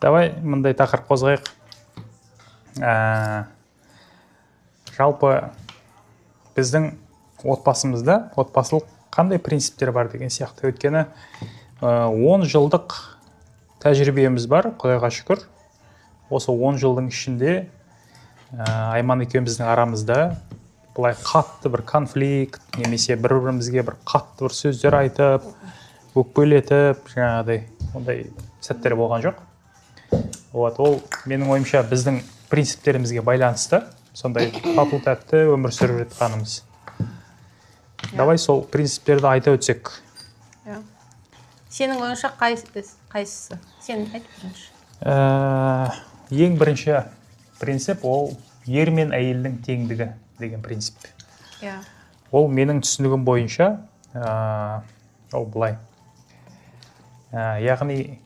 Давай мындай тақырып қозғайық. Жалпы біздің отбасымызда отбасылық қандай принциптер бар деген сияқты. Өйткені 10 жылдық тәжірибеміз бар, құдайға шүкір. Осы 10 жылдың ішінде Айман екеуміздің арамызда былай қатты бір конфликт немесе бір бірімізге бір қатты бір сөздер айтып, өкпелетіп, жаңағыдай ондай сәттер болған жоқ. Вот ол, менің ойымша, біздің принциптерімізге байланысты сондай тату тәтті өмір сүріп жатқанымыз. Давай сол принциптерді айта өтсек. Иә, сенің ойыңша қайсысы? Сен айт бірінші. Ең бірінші принцип — ол ер мен әйелдің теңдігі деген принцип. Ол менің түсінігім бойынша ол былай, яғни